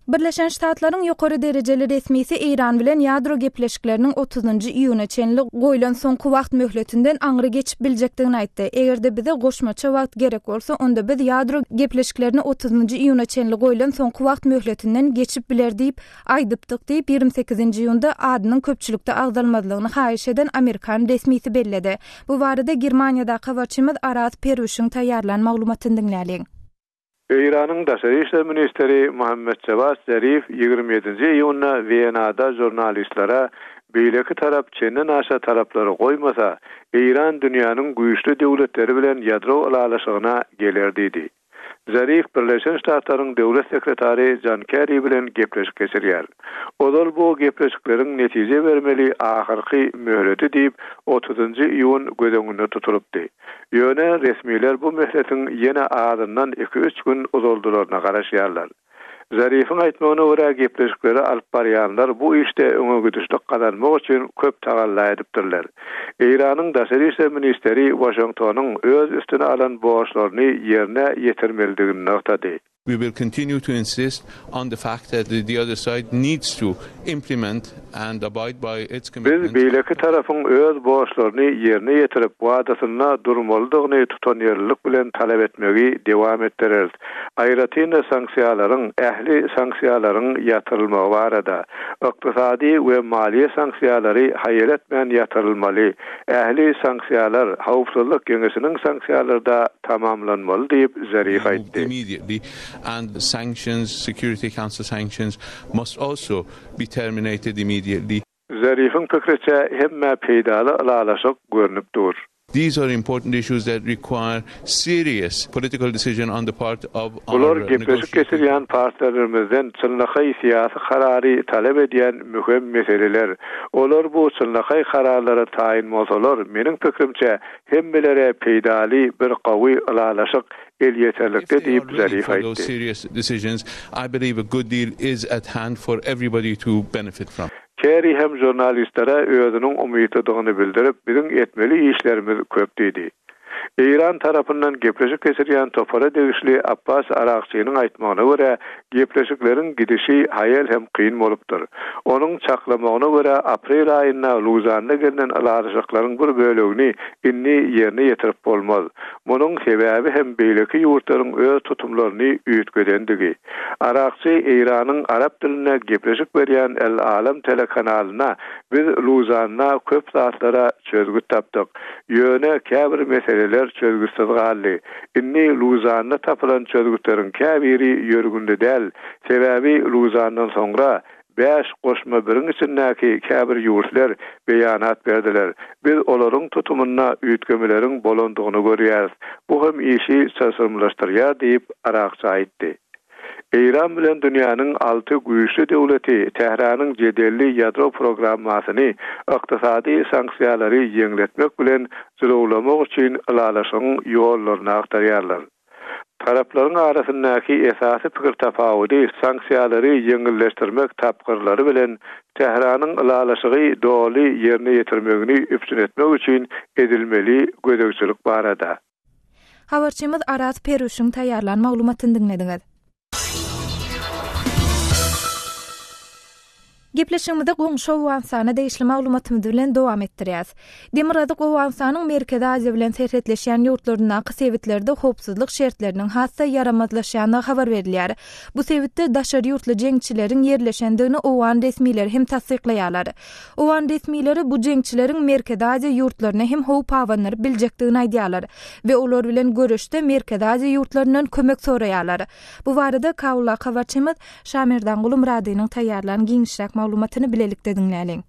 Birleşen Ştatlaryň ýokary derejeli resmisi Eýran bilen ýadro gepleşikleriniň otuzynjy iýuna çenli goýlan soňky wagt möhletinden aňry geçip biljekdigini aýtdy. Eger-de bize goşmaça wagt gerek bolsa, onda biz ýadro gepleşiklerini otuzynjy iýuna çenli goýlan soňky wagt möhletinden geçip biler diýip aýdypdyk diýip, 28-nji iýunda adynyň köpçülikde agzalmazlygyny haýyş eden amerikan resmisi belledi. Bu barada Germaniýadaky habarçymyz Araz Perwişiň taýýarlan maglumatyny diňläliň. Eýranyň daşary işler ministri Mohammed Jawad Zarif 27-nji iýunda Wenada žurnalistlere beýleki tarap çenden-aşa talaplary goýmasa, Eýran dünýäniň güýçli döwletleri bilen ýadro ylalaşygyna geler diýdi. Zarif Birleşen Ştatlaryň döwlet sekretary Jon Kerri bilen gepleşik geçirýär. Ozal bu gepleşikleriň netije bermeli ahyrky möhleti diýip, otuzynjy iýun göz öňünde tutulypdy. Ýöne resmiler bu möhletiň ýene azyndan iki-üç gün uzaldylaryna garaşýarlar. Zarifiň aýtmagyna görä, gepleşikleri alyp barýanlar bu işde öňegidişlik gazanmak üçin köp tagalla edipdirler. Eýranyň daşary işler ministri Waşingtonyň öz üstüne alan borçlaryny ýerine ýetirmelidigini nygtady. We will continue to insist on the fact that the other side needs to implement and abide by its Biz commitments. beýleki tarapyň öz borçlaryny ýerine ýetirip, wadasynda durmalydygyny tutanýerlilik bilen talap etmegi dowam etdireris. Aýratyn-da sanksiýalaryň, ähli sanksiýalaryň ýatyrylmagy barada. Ykdysady we maliýe sanksiýalary haýal etmän ýatyrylmaly. Ähli sanksiýalar, Howpsuzlyk Geňeşiniň sanksiýalary-da tamamlanmaly diýip, Zarif aýtdy. Immediately and sanctions, Security Council sanctions must also be terminated immediately. Zarifiň pikriçe, hemmä peýdaly ylalaşyk görnüp dur. These are important issues that require serious political decision on the part of our Bular gepleşik negotiating geçirýän partnerlerimizden çynlakaý syýasy karary talap edýän möhüm meseleler. Olar bu çynlakaý kararlara taýyn bolsalar, meniň pikirimçe, hemmelere peýdaly bir gowy ylalaşyk elýeterlikde diýip, Zarif aýtdy. Kerri hem žurnalistlere özüniň umytlydygyny bildirip, biziň etmeli işlerimiz köp diýdi. Eýran tarapyndan gepleşik geçirýän topara degişli Abbas Aragçynyň aýtmagyna görä, gepleşikleriň gidişi haýal hem kyn bolupdyr. Onuň çaklamagyna görä, aprel aýynda Luzanda gelnen ylalaşyklaryň bir bölegini indi ýerine ýetirip bolmaz. Munuň sebäbi hem beýleki ýurtlaryň öz tutumlaryny üýtgedendigi. Aragçy Eýranyň arap dilinde gepleşik berýän El-Alam telekanalyna Biz Luzanda köp zatlara çözgüt tapdyk. Ýöne käbir meseleler çözgütsiz galdy. Indi Luzanda tapylan çözgütleriň käbiri ýörgünli däl. Sebäbi Luzandan soňra Bäş goşma biriň içindäki käbir ýurtlar beýanat berdiler. Biz olaryň tutumynda üýtgemeleriň bolandygyny görýäris. Bu hem işi çylşyrymlaşdyrýar diýip, Aragçy aýtdy. Eýran bilen dünýäniň alty güýçli döwleti Tähranyň jedelli ýadro programmasyny ykdysady sanksiýalary ýeňletmek bilen jylawlamak üçin ylalaşygyň ýollaryny agtarýarlar. Taraplaryň arasyndaky esasy pikir tapawudy sanksiýalary ýeňilleşdirmek tapgyrlary bilen Tähranyň ylalaşygy doly ýerine ýetirmegini üpjün etmek üçin edilmeli gözegçilik barada. Habarçymyz Araz Perwişiň taýýarlan maglumatyny diňlediňiz. Gepleşigimizi goňşy Owganystana degişli maglumatymyz bilen dowam etdirýäs. Demirgazyk Owganystanyň Merkezi Aziýa bilen serhetleşýän ýurtlaryndaky sebitlerde howpsuzlyk şertleriniň has-da ýaramazlaşýandygy habar berilýär. Bu sebitde daşary ýurtly jeňçileriň ýerleşendigini owgan resmileri hem tassyklaýarlar. Owgan resmileri bu jeňçileriň Merkezi Aziýa ýurtlaryna hem howp abandyryp biljekdigini aýdýarlar we olar bilen göreşde Merkezi Aziýa ýurtlaryndan kömek soraýarlar. Bu barada Kabuldaky habarçymyz Şamerdan Gulumyradynyň taýýarlan giňişräk maglumatyny bilelikde diňläliň.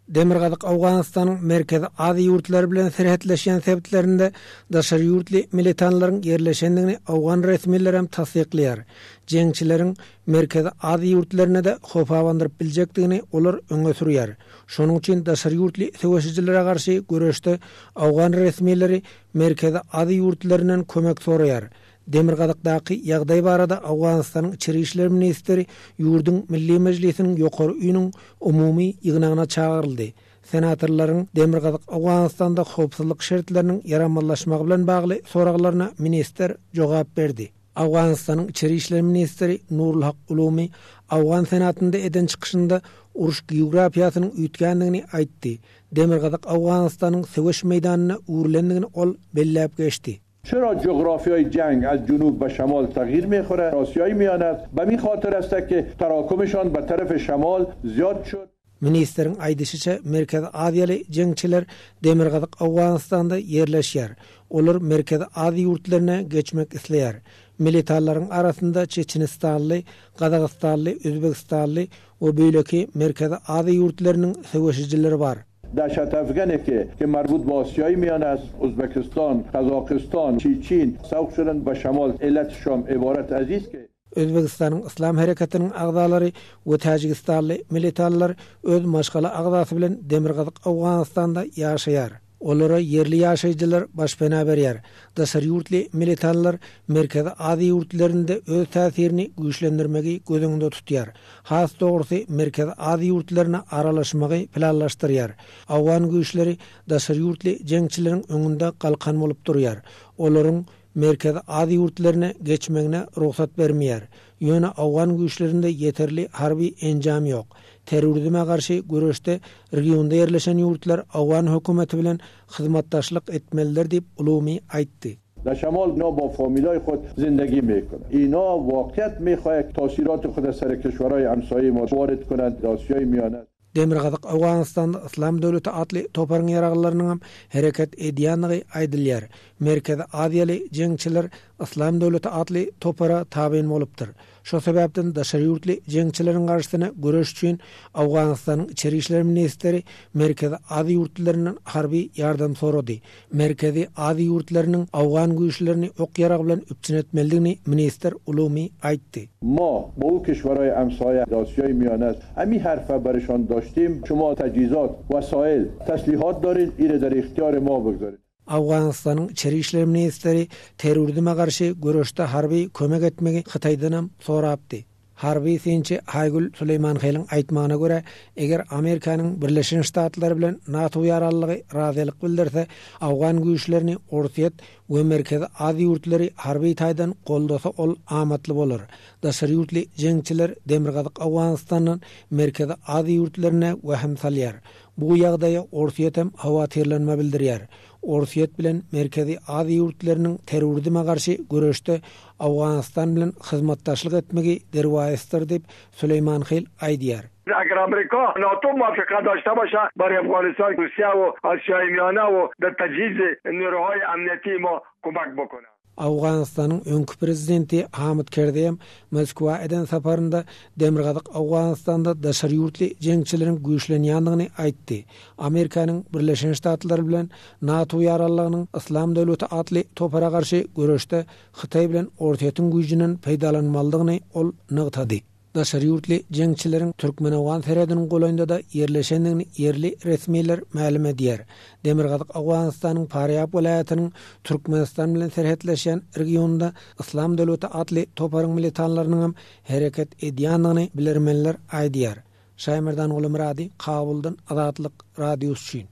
Demirgazyk Owganystanyň Merkezi Aziýa ýurtlary bilen serhetleşýän sebitlerinde daşary ýurtly militanlaryň ýerleşendigini owgan resmileri hem tassyklaýar. Jeňçileriň Merkezi Aziýa ýurtlaryna-da howp abandyryp biljekdigini olar öňe sürýär. Şonuň üçin daşary ýurtly söweşijilere garşy göreşde owgan resmileri Merkezi Aziýa ýurtlaryndan kömek soraýar. Demirgazykdaky ýagdaý barada Owganystanyň içeri işler ministri ýurduň Milli Mejlisiniň ýokary öýüniň umumy ýygnagyna çagyryldy. Senatorlaryň Demirgazyk Owganystanda howpsuzlyk şertleriniň ýaramazlaşmagy bilen bagly soraglaryna ministr jogap berdi. Owganystanyň içeri işler ministri Nurulhak Ulumi Owgan Senatynda eden çykyşynda uruş geografiýasynyň üýtgändigini aýtdy. Demirgazyk Owganystanyň söweş meýdanyna öwrülendigini ol belläp geçdi. Çera جغرافیای جنگ از جنوب به شمال تغییر میخوره آسیای میانه است به می خاطر است که تراکمشان به طرف شمال زیاد شد. Ministriň aýdyşyça, Merkezi Aziýaly jeňçiler Demirgazyk Owganystanda ýerleşýär. Olar Merkezi Aziýa ýurtlaryna geçmek isleýär. Militanlaryň arasynda çeçenistanly, gazagystanly, özbegistanly we beýleki Merkezi Aziýa ýurtlarynyň söweşijileri bar. Dehşet afgani ki merbuط به آسیای میانه است، Özbekistan, Kazakistan, Çiçin سوق شدند به شمال علتش هم عبارت از ایست که. Özbegistanyň Yslam hereketiniň agzalary we täjigistanly militanlar öz maşgala agzasy bilen demirgazyk Owganystanda ýaşaýar. Olara ýerli ýaşaýjylar başpena berýär. Daşary ýurtly militanlar Merkezi Aziýa ýurtlarynda öz täsirini güýçlendirmegi göz öňünde tutýar. Has dogrusy, Merkezi Aziýa ýurtlaryna aralaşmagy planlaşdyrýar. Owgan güýçleri daşary ýurtly jeňçileriň öňünde galkan bolup durýar. Olaryň Merkezi Aziýa ýurtlaryna geçmegine rugsat bermeýär. Ýöne owgan güýçlerinde ýeterli harby enjam ýok. Terrorizme garşy göreşde regionda ýerleşen ýurtlar owgan hökümeti bilen hyzmatdaşlyk etmelidir diýip, Ulumi aýtdy. در شمال اینا با فامیلای خود زندگی میکنند اینا واقعیت میخواهد تاثیرات خود سر کشورهای همسایه ما وارد کنند آسیای میانه. Demirgazyk Owganystanda Yslam döwleti atly toparyň ýaraglylarynyňam hereket edýändigi aýdylýar. Merkezi Aziýaly jeňçiler Yslam döwleti atly topara tabyn bolupdyr. Şo sebäpden daşary ýurtly jeňçileriň garşysyna göreş üçin Owganystanyň içeri işler ministri Merkezi Aziýa ýurtlaryndan harby ýardam sorady. Merkezi Aziýa ýurtlarynyň owgan güýçlerini ok-ýarag bilen üpjün etmelidigini ministr Ulumi aýtdy. ما با او کشورهای همسایه آسیای میانه است همی حرفه برشان داشتیم شما تجهیزات وسایل تسلیحات دارید ایره در اختیار ما بگذارید. Owganystanyň içeri işler ministri terrorizme garşy göreşde harby kömek etmegi Hytaýdanam sorapdy. Harby synçy Aýgül Süleýmanheliň aýtmagyna görä, eger Amerikanyň Birleşen Ştatlary bilen NATO ýaranlygy razylyk bildirse, owgan güýçlerini Orsýet we Merkezi Aziýa ýurtlary harby taýdan goldasa ol amatly bolar. Daşary ýurtly jeňçiler Demirgazyk Owganystandan Merkezi Aziýa ýurtlaryna wehim salýar. Bu ýagdaýa Orsýet hem howatyrlanma bildirýär. Orsýet bilen Merkezi Aziýa ýurtlarynyň terrorizme garşy göreşde Owganystan bilen hyzmatdaşlyk etmegi derwaýysdyr diýip, Süleýmanhil aýdýar. اگر امریکا ناتو موافقه داشته باشه برای افغانستان روسیه و آسیای میانه و در تجهیز نیروهای امنیتی ما کمک بکنه. Owganystanyň öňki prezidenti Hamid Kerzeý hem Moskwa eden saparynda Demirgazyk Owganystanda daşary ýurtly jeňçileriň güýçlenýändigini aýtdy. Amerikanyň Birleşen Ştatlary bilen NATO ýaranlygynyň Yslam döwleti atly topara garşy göreşde Hytaý bilen Orsýetiň güýjünden peýdalanmalydygyny ol nygtady. Daşary ýurtly jeňçileriň türkmen-owgan serhediniň golaýynda-da ýerleşendigini ýerli resmiler mälim edýär. Demirgazyk Owganystanyň Farýab welaýatynyň Türkmenistan bilen serhetleşýän regionynda Yslam döwleti atly toparyň militanlarynyňam hereket edýändigini bilermenler aýdýar. Şaýmerdan Gulumyrady, Kabuldan Azatlyk Radiosy üçin.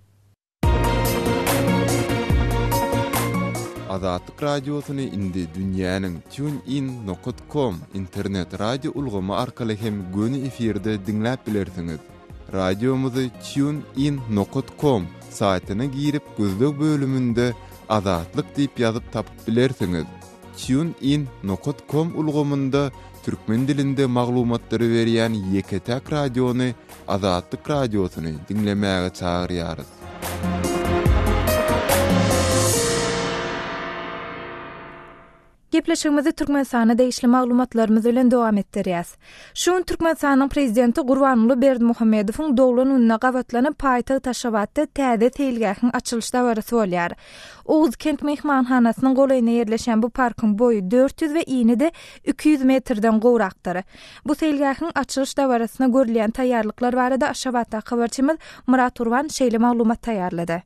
Azatlyk Radiosyny indi dünýäniň TuneIn nokat com internet radio ulgamy arkaly hem göni efirde diňläp bilersiňiz. Radiomyzy TuneIn nokat com saýtyna girip gözleg bölüminde Azatlyk diýip ýazyp tapyp bilersiňiz. TuneIn nokat com ulgamynda türkmen dilinde maglumatlary berýän ýeke-täk radiony Azatlyk Radiosyny diňlemäge çagyrýarys. Gepleşigimizi Türkmenistana degişli maglumatlarymyz bilen dowam etdirýäs. Şu gün Türkmenistanyň Prezidenti Gurbanguly Berdimuhamedowyň doglan gününe gabatlanyp paýtagt Aşgabatda täze seýilgähiň açylyş dabarasy bolýar. Oguzkent myhmanhanasynyň golaýynda ýerleşýän bu parkyň boýy 400 we ini-de 200 metrden gowrakdyr. Bu seýilgähiň açylyş dabarasyna görülýän taýýarlyklar barada Aşgabatdaky habarçymyz Myrat Gurban şeýle maglumat taýýarlady.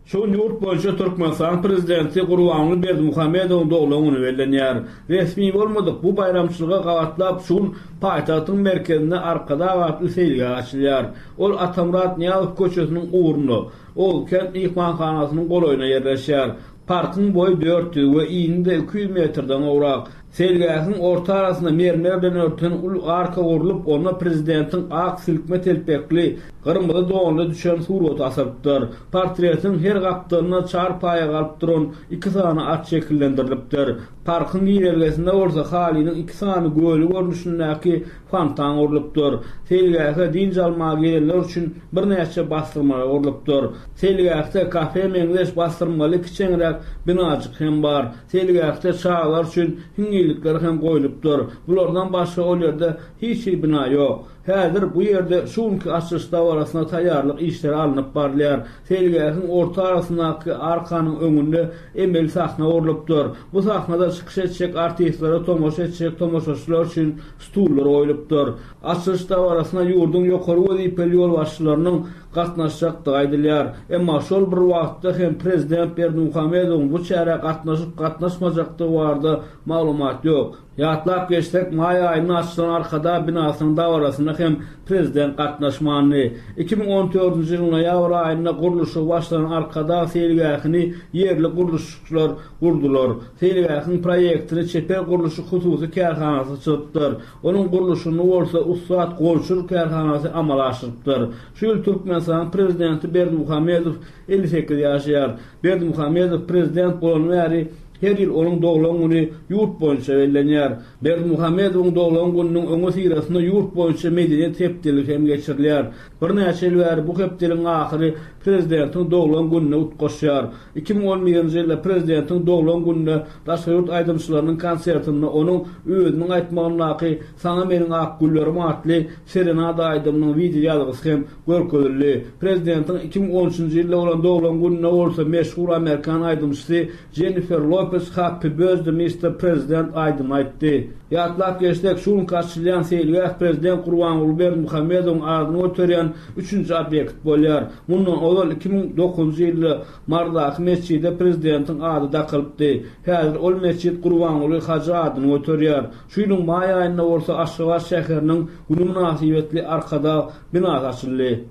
Şu gün ýurt boýunça Türkmenistanyň Prezidenti Gurbanguly Berdimuhamedowyň doglan güni bellenýär. Resmi bolmadyk bu baýramçylyga gabatlap şu gün paýtagtyň merkezinde Arkadag atly seýilgäh açylýar. Ol Atamyrat Nyýazow köçesiniň ugrunda, Oguzkent myhmanhanasynyň golaýynda ýerleşýär. Parkyň boýy 400 we ini-de 200 metrden gowrak. Seýilgähiň orta arasynda mermer bilen örtülen uly arka gurlup, onda prezidentiň ak silkme telpekli, gyrmyzy donly düşen suraty asylypdyr. Portretiň her gapdalynda çar paýa galyp duran iki sany at şekillendirilipdir. Parkyň girelgesinde bolsa halynyň iki sany göli görnüşindäki fontan gurlupdyr. Seýilgähe dynç almaga gelenler üçin birnäçe bassyrmalar gurlupdyr. Seýilgähde kafe meňzeş bassyrmaly kiçeňräk binajyk hem bar. Seýilgähde çagalar üçin hiňňillikler hem goýlupdyr. Bulardan başga ol ýerde hiç hili bina ýok. Häzir bu ýerde şu günki açylyş dabarasyna taýýarlyk işleri alnyp barylýar. Seýilgähiň orta arasyndaky arkanyň öňünde emeli sahna gurlupdyr. Bu sahnada çykyş etjek artistlere tomaşa etjek tomaşaçylar üçin stullar goýlupdyr. Açylyş dabarasyna ýurduň ýokary wezipeli ýolbaşçylarynyň gatnaşjakdygy aýdylýar. Emma şol bir wagtda hem prezident Berdimuhamedowyň bu çärä gatnaşyp-gatnaşmajakdygy barada maglumat ýok. Ýatlap geçsek, maý aýynda açylan Arkadag binasynyň dabarasyna hem prezident gatnaşmandy. 2014-nji ýylyň noýabr aýynda gurluşygy başlanan Arkadag seýilgähini ýerli gurluşykçylar gurdular. Seýilgähiň proýektini Çeper gurluşyk hususy kärhanasy çyzypdyr. Onuň gurluşygyny bolsa Ussat golçur kärhanasy amala aşyrypdyr. Şu ýyl Türkmenistanyň Prezidenti Berdimuhamedow 58 ýaşaýar. Berdimuhamedow prezident bolany bäri her ýyl onuň doglan güni ýurt boýunça bellenýär. Berdimuhamedowyň doglan gününiň öňüsyrasynda ýurt boýunça Medeniýet hepdeligi hem geçirilýär. Birnäçe ýyl bäri bu hepdeligiň ahyry prezidentiň doglan gününe utgaşýar. 2011-nji ýylda prezidentiň doglan gününe daşary ýurt aýdymçylarynyň konsertinde onuň özüniň aýtmagyndaky Saňa meniň ak güllerim atly serenada aýdymynyň wideo ýazgysy hem görkezildi. Prezidentiň 2013-nji ýylda bolan doglan gününde bolsa meşhur amerikan aýdymçysy Jennifer Lopez Happy Birthday Mister President aýdymyny aýtdy. Ýatlap geçsek, şu günki açylýan seýilgäh prezident Gurbanguly Berdimuhamedowyň adyny göterýän üçünji obýekt bolýar. Mundan ozal 2009-njy ýylda Marydaky metjide prezidentiň ady dakylypdy. Häzir ol metjit Gurbanguly hajy adyny göterýär. Şu ýylyň maý aýynda bolsa Aşgabat şäheriniň güni mynasybetli Arkadag binasy açyldy.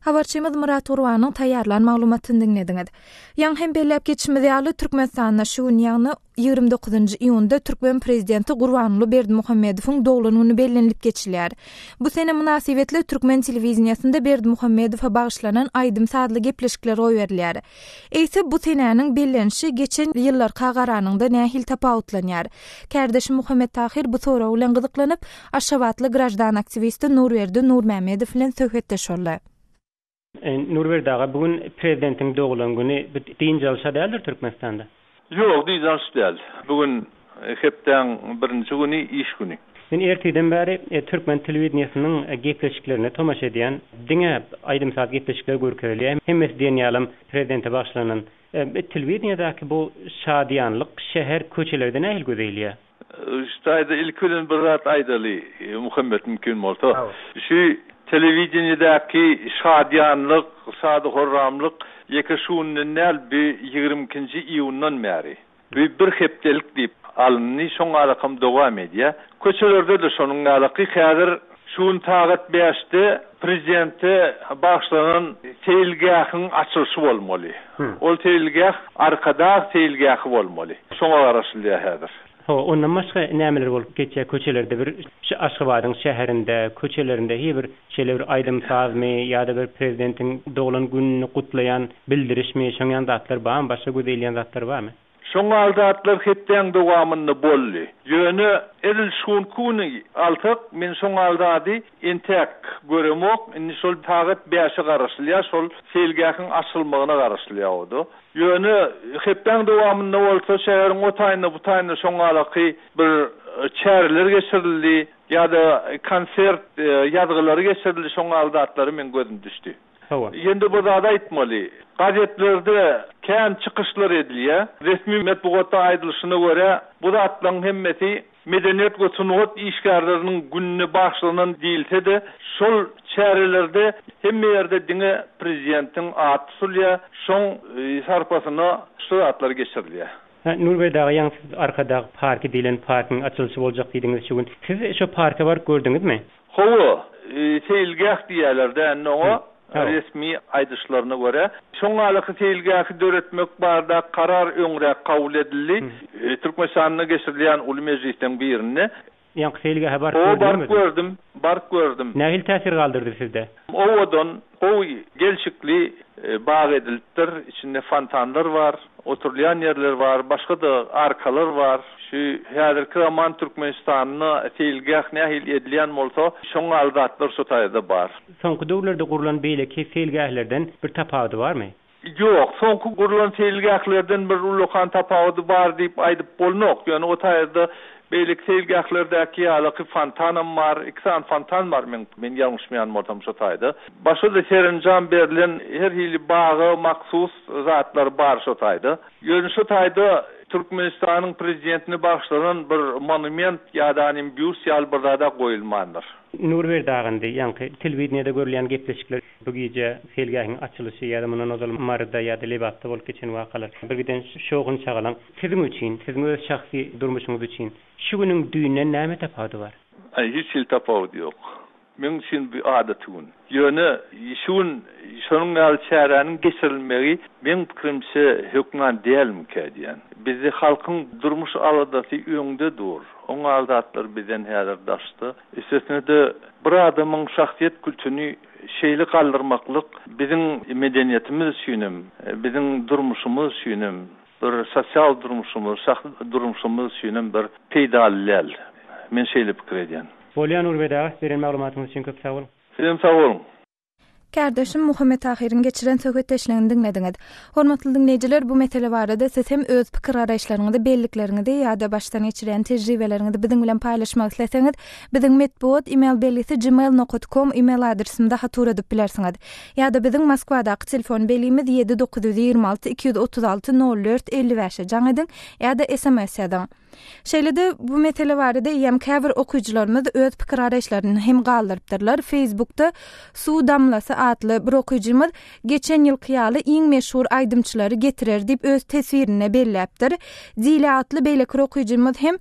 Habarçymyz Myrat Gurbanyň taýýarlan maglumatyny diňlediňiz. Ýaňy hem belläp geçişimiz ýaly, Türkmenistanda şu gün, ýagny 29-njy iýunda türkmen prezidenti Gurbanguly Berdimuhamedowyň doglan güni bellenilip geçilýär. Bu sene mynasybetli türkmen telewideniýesinde Berdimuhamedowa bagyşlanan aýdym-sazly gepleşikler goýberilýär. Eýse, bu senäniň bellenişi geçen ýyllarka garanyňda nähili tapawutlanýar? Kärdeşim Muhammet Tahyr bu sorag bilen gyzyklanyp, aşgabatly graždan aktiwisti Nurberdi Nurmämmedow bilen söhbetdeş boldy. Nurberdi aga, bu gün prezidentiň doglan güni, bu dynç alyş-a däldir Türkmenistanda? Ýok, dynç alyş däl. Bu gün hepdäň birinji güni, iş güni. Men ertirden bäri türkmen telewideniýesiniň gepleşiklerine tomaşa edýän. Diňe aýdym-saz gepleşikleri görkezilýär. Hemmesi diýen ýalam prezidente bagyşlanan. Telewideniýedäki bu şadyýanlyk şäher köçelerde nähili göze ilýär? Şu taýda ilki bilen bir zat aýdaly, Muhammet mümkin bolsa. Şu telewideniýedäki şadyýanlyk, şady-horramlyk ýeke şu günden däl, bi 22-nji iýundan bäri. Bu bir hepdelik diýip alyndy, şoň ýalakam dowam edýär. Köçelerde-de şonuň ýalaky. Häzir şu gün sagat bäşde prezidente bagyşlanan seýilgähiň açylyşy bolmaly. Ol seýilgäh Arkadag seýilgähi bolmaly. Şoňa garaşylýar häzir. Hawa, ondan başga nämeler bolup geçýär köçelerde bir şu Aşgabadyň şäherinde, köçelerinde hiý bir şeýle bir aýdym-sazmy ýa-da bir prezidentiň doglan gününi gutlaýan bildirişmi, şoň ýaly zatlar barmy, başga göze ilýän zatlar barmy? Şoň ýaly zatlar hepdäň dowamynda boldy. Ýöne edil şu günki güni alsak, men şoň ýaly zady entäk göremok. Indi şol sagat bäşe garaşylýar, şol seýilgähiň açylmagyna garaşylýar o-da. Ýöne hepdäň dowamynda bolsa şäheriň o taýynda, bu taýynda şoň ýalaky bir çäreler geçirildi ýa-da konsert ýazgylary geçirildi, şoň ýaly zatlary meň gözüm düşdi. Hawa. Ýene-de bir zady aýtmaly. Gazetlerde kän çykyşlar edilýär. Resmi metbugatda aýdylyşyna görä, bu zatlaryň hemmesi Medeniýet we sungat işgärleriniň gününe bagyşlanan diýilse-de, şol çärelerde hemme ýerde diňe prezidentiň ady tutulýar, şoň sarpasyna şu zatlar geçirilýär. Hä, Nurberdi aga, ýaňy siz Arkadag parky diýlen parkyň açylyşy boljak diýdiňiz şu gün. Siz şo parka baryp gördüňizmi? Hawa, seýilgäh diýýärler-dä indi oňa. Resmi aýdyşlaryna görä, şoňňalaky seýilgähi döretmek barada karar öňräk kabul edildi. Türkmenistanda geçirilýän uly mejlisleň birinde. Ýaňky seýilgähe baryp gördüňizmi? Baryp gördüm, baryp gördüm. Nähili täsir galdyrdy sizde? Owadan, gowy, gelşikli bag edilipdir. Içinde fontanlar bar, oturylýan ýerler bar, başga-da arkalar bar. Şu häzirki zaman Türkmenistanda seýilgäh nähili edilýän bolsa, şoň ýaly zatlar şo taýda bar. Soňky döwürlerde gurlan beýleki seýilgählerden bir tapawudy barmy? Ýok, soňky gurlan seýilgählerden bir ullakan tapawudy bar diýip aýdyp bolnok. Ýöne o taýda beýleki seýilgählerdäki ýalyky fontanam bar, iki sany fontan bar meň, men ýalňyşmaýan bolsam şo taýda. Başga-da serenjam berlen her hili baga mahsus zatlar bar şo taýda. Ýöne şo taýda Türkmenistanyň prezidentine bagyşlanan bir monument ýa-da anym býust ýaly bir zada goýulmandyr. Nurberdi aga indi ýaňky telewideniýede görülýän gepleşikler bu gije seýilgähiň açylyşy ýa-da mundan ozal Maryda ýa-da Lebapda bolup geçen wakalar bir giden şowhun-şagalaň siziň üçin, siziň öz şahsy durmuşyňyz üçin şu günüň düýnden näme tapawudy bar? Aý hiç hili tapawudy ýok. Meň üçin bu adaty gün. Ýöne şu gün şonuň ýaly çäräniň geçirilmegi meň pikirimçe hökman dälmikä diýýän. Bizde halkyň durmuş aladasy öňde dur. Oň ýaly zatlar bizden häzir daşda. Üstesine-de bir adamyň şahsyýet kültüni şeýle galdyrmaklyk biziň medeniýetimiz üçinem, biziň durmuşymyz üçinem, bir sosial durmuşymyz, şahsy durmuşymyz üçinem bir peýdaly däl. Men şeýle pikir edýän. Bolýa Nurberdi aga, beren maglumatyňyz üçin köp sag boluň. Sizem sag boluň. Kärdeşim Muhammet Tahyryň geçiren söhbetdeşligini diňlediňiz. Hormatly diňleýjiler, bu mesele barada siz hem öz pikir-garaýyşlaryňyzy, bellikleriňizi ýa-da başdan geçirýän tejribeleriňizi biziň bilen paýlaşmak isleseňiz, biziň metbugat email belgisi gmail nokat kom email adresimize hat ugradyp bilersiňiz. Ýa-da biziň Moskwadaky telefon belgimiz ýedi 926 236 04 55-e jaň ediň ýa-da sms ýazyň. Şeýle-de, bu mesele barada eýýäm käbir okyjylarymyz öz pikir-garaýyşlaryny hem galdyrypdyrlar. Facebookda Suw damlasy atly bir okyjymyz geçen ýylky ýaly iň meşhur aýdymçylary getirer diýip öz teswirinde belläpdir. Dile atly beýleki bir okyjymyz hem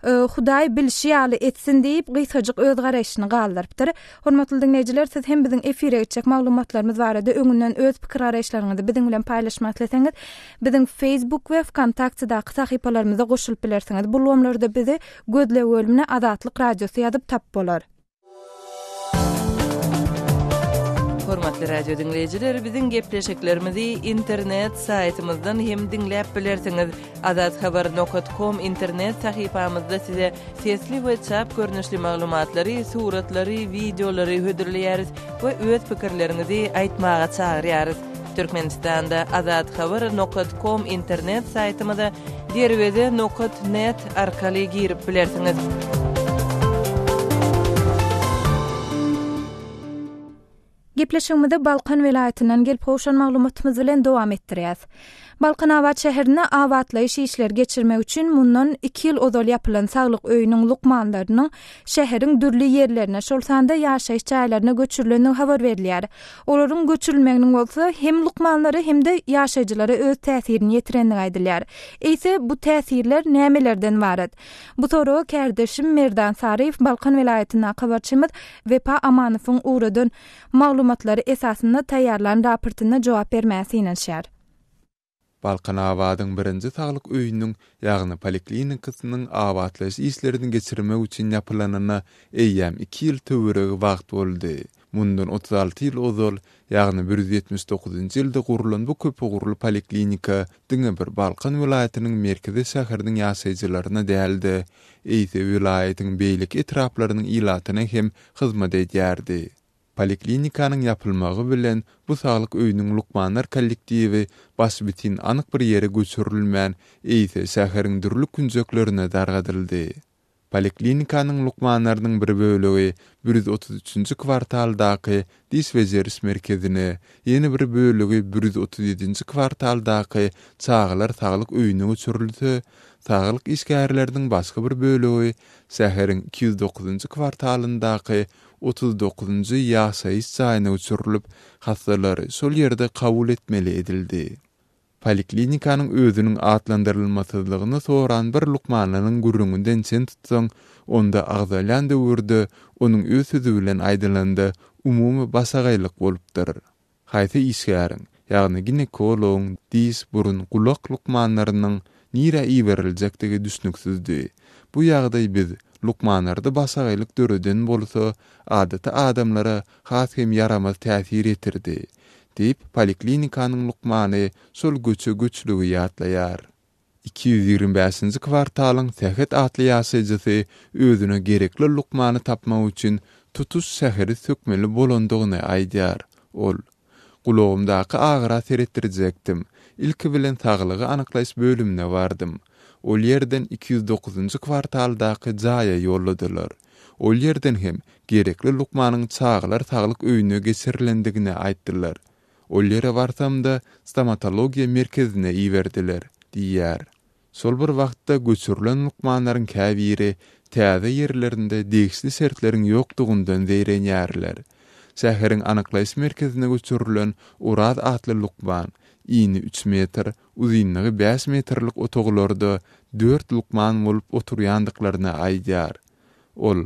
Hudaý bilşi ýaly etsin diýip gysgajyk öz garaýşyny galdyrypdyr. Hormatly diňleýjiler, siz hem biziň efire geçjek maglumatlarymyz barada öňünden öz pikir-garaýyşlaryňyzy biziň bilen paýlaşmak isleseňiz, biziň Facebook we Wkontaktedaky sahypalarymyza goşulyp bilersiňiz. Bu ulgamlarda bizi gözleg bölümine Azatlyk Radiosy ýazyp tapyp bolar. Hormatly radio diňleýjiler, biziň gepleşiklerimizi internet saýtymyzdan hem diňläp bilersiňiz. Azathabar nokat kom internet sahypamyzda size sesli we çap görnüşli maglumatlary, suratlary, wideolary hödürleýäris we öz pikirleriňizi aýtmaga çagyrýarys. Türkmenistanda Azathabar nokat kom internet saýtymyza derweze nokat net arkaly girip bilersiňiz. Gepleşigimizi Balkan welaýatyndan gelip gowşan maglumatymyz bilen dowam etdirýäs. Balkanabat şäherinde abatlaýyş işleri geçirmek üçin mundan iki ýyl ozal ýapylan saglyk öýüniň lukmanlarynyň şäheriň dürli ýerlerine, şol sanda ýaşaýyş jaýlaryna göçürilendigi habar berilýär. Olaryň göçürilmeginiň bolsa hem lukmanlara hem-de ýaşaýjylara öz täsirini ýetirendigi aýdylýar. Eýse, bu täsirler nämelerden ybarat? Bu soraga kärdeşim Merdan Saryýew Balkan welaýatyndaky habarçymyz Wepa Amanowyň ugradan maglumatlary esasynda taýýarlan raportynda jogap bermäge synanyşýar. Balkanabadyň birinji saglyk öýüniň, ýagny poliklinikasynyň abatlaýyş işlerini geçirmek üçin ýapylanyna eýýäm iki ýyl töweregi wagt boldy. Mundan 36 ýyl ozal, ýagny 179-njy ýylda gurlan bu köpugurly poliklinika diňe bir Balkan welaýatynyň merkezi şäheriniň ýaşaýjylaryna däl-de, eýse welaýatyň beýleki etraplarynyň ilatyna hem hyzmat edýärdi. Poliklinikanyň ýapylmagy bilen bu saglyk öýüniň lukmanlar kollektiwi başbitin anyk bir ýere göçürilmän, eýse şäheriň dürli künjeklerine dargadyldy. Poliklinikanyň lukmanlarynyň bir bölegi 133-nji kwartaldaky diş bejeriş merkezine, ýene bir bölegi 137-nji kwartaldaky çagalar saglyk öýüne göçürilse, saglyk işgärleriniň başga bir bölegi şäheriň 209-njy kwartalyndaky 39-njy ýaşaýyş jaýyna göçürilip, hassalary şol ýerde kabul etmeli edildi. Poliklinikanyň özüniň atlandyrylmasyzlygyny soran bir lukmanynyň gürrüňinden çen tutsaň, onda agzalýan döwürde, onuň öz sözi bilen aýdylanda, umumy başagaýlyk bolupdyr. Haýsy işgäriň, ýagny ginekologyň, diş, burun, gulak lukmanlarynyň nirä iberiljekdigi düşnüksizdi. Bu ýagdaý biz, lukmanlarda başagaýlyk döreden bolsa, adaty adamlara has hem ýaramaz täsir ýetirdi, diýip, poliklinikanyň lukmany şol göçe-göçlügi ýatlaýar. 225-nji kwartalyň Sähet atly ýaşaýjysy özüne gerekli lukmany tapmak üçin tutuş şäheri sökmeli bolandygyny aýdýar. Ol, Gulagymdaky agyra seretdirjekdim. Ilki bilen saglygy anyklaýyş bölümine bardym. Ol ýerden 209-njy kwartaldaky jaýa ýolladylar. Ol ýerden hem gerekli lukmanyň çagalar saglyk öýüne geçirilendigini aýtdylar. Ol ýere barsam-da, stomatologiýa merkezine iberdiler, diýýär. Şol bir wagtda, göçürilen lukmanlaryň käbiri täze ýerlerinde degişli şertleriň ýokdugyndan zeýrenýärler. Şäheriň anyklaýyş merkezine göçürilen Oraz atly lukman, ini üç metr, uzynlygy bäş metrlik otaglarda dört lukman bolup oturýandyklaryny aýdýar. Ol,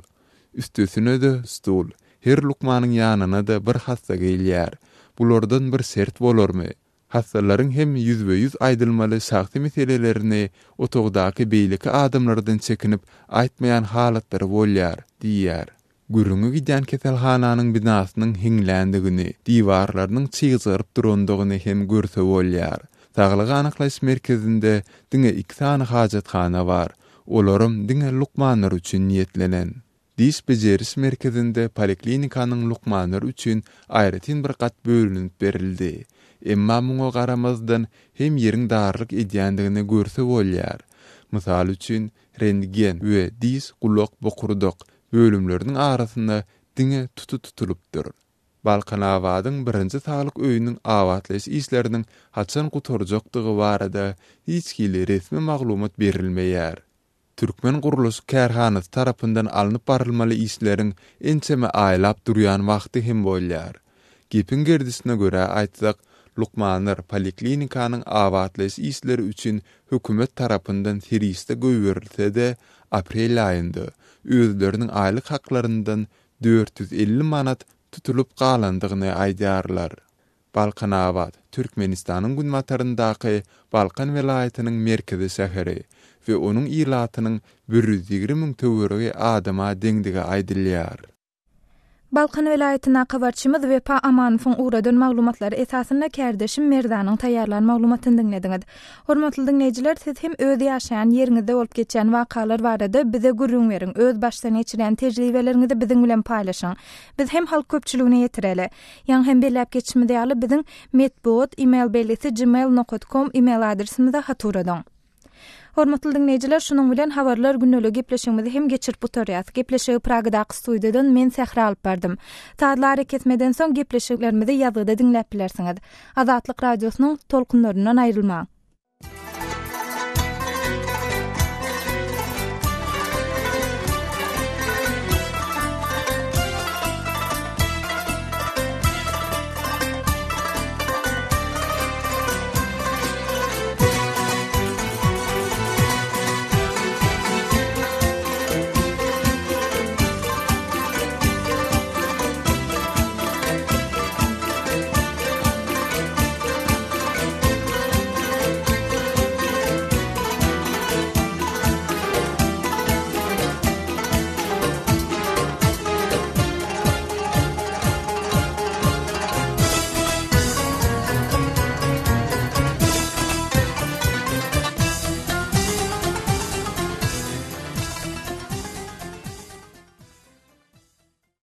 Üstesine-de stul. Her lukmanyň ýanyna-da bir hassa gelýär. Bulardan bir şert bolarmy? Hassalaryň hem ýüzbe-ýüz aýdylmaly şahsy meselelerini otagdaky beýleki adamlardan çekinip aýtmaýan halatlary bolýar, diýýär. Gürrüňi gidýän keselhananyň binasynyň heňländigini, diwarlarynyň çyzgyryp durandygyny hem görse bolýar. Saglygy anyklaýyş merkezinde diňe iki sany hajathana bar. Olaram diňe lukmanlar üçin niýetlenen. Diş bejeriş merkezinde poliklinikanyň lukmanlary üçin aýratyn bir gat bölünip berildi. Emma muňa garamazdan hem ýeriň darlyk edýändigini görse bolýar. Mysal üçin, rentgen we diş, gulak, bokurdak bölümleriniň arasynda diňe tuty tutulypdyr. Balkanabadyň birinji saglyk öýüniň abatlaýyş işleriniň haçan gutarjakdygy barada hiç hili resmi maglumat berilmeýär. Türkmen gurluşyk kärhanasy tarapyndan alnyp barylmaly işleriň ençeme aýlap durýan wagty hem bolýar. Gepiň gerdişine görä aýtsak, lukmanlar poliklinikanyň abatlaýyş işleri üçin hökümet tarapyndan serişde goýberilse-de, aprel aýynda özleriniň aýlyk haklaryndan 450 manat tutulyp galandygyny aýdýarlar. Balkanabat, Türkmenistanyň günbataryndaky Balkan welaýatynyň merkezi şäheri we onuň ilatynyň 120 müň töweregi adama deňdigi aýdylýar. Balkan welaýatyndaky habarçymyz Wepa Amanowyň ugradan maglumatlary esasynda kärdeşim Merdanyň taýýarlan maglumatyny diňlediňiz. Hormatly diňleýjiler, siz hem öz ýaşaýan ýeriňizde bolup geçýän wakalar barada bize gürrüň beriň, öz başdan geçirýän tejribeleriňizi biziň bilen paýlaşyň. Biz hem halk köpçüligine ýetireli. Ýaňy hem belläp geçişimiz ýaly, biziň metbugat email belgisi gmail nokat kom email adresimize hat ugradyň. Hormatly diňleýjiler, şunuň bilen Habarlar gündeliği gepleşigimizi hem geçirip gutarýas. Gepleşigi Pragadaky studiýadan men Sähra alyp bardym. Sazly arakesmeden soň gepleşiklerimizi ýazgyda diňläp bilersiňiz. Azatlyk Radiosynyň tolkunlaryndan aýrylmaň!